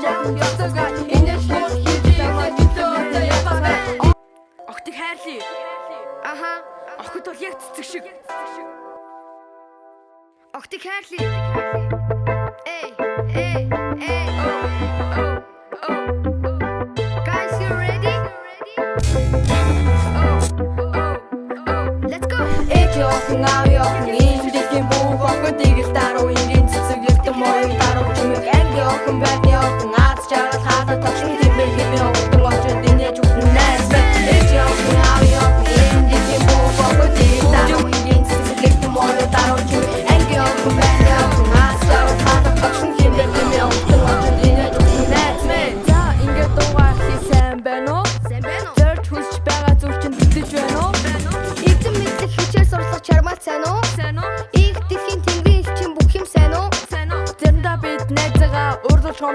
явах ёстой. Энэ шууд хийж төлөө яваа. Охтыг хайрлаа. Аха. Охид бол яг цэцэг шиг. Охтыг хайрлаа. Эй, эй, эй. Oh, oh, oh. Guys, you ready? Oh, oh, oh. Let's go. Ээж охин, аав охин, ийм дэлхийн бүх охидыг л даруй. Энгийн цэцэг, эрдэм моён даруй чимэг. Анги охин, байрны охин, аз жаргал хаалга тогшин хэмээн хэмээн.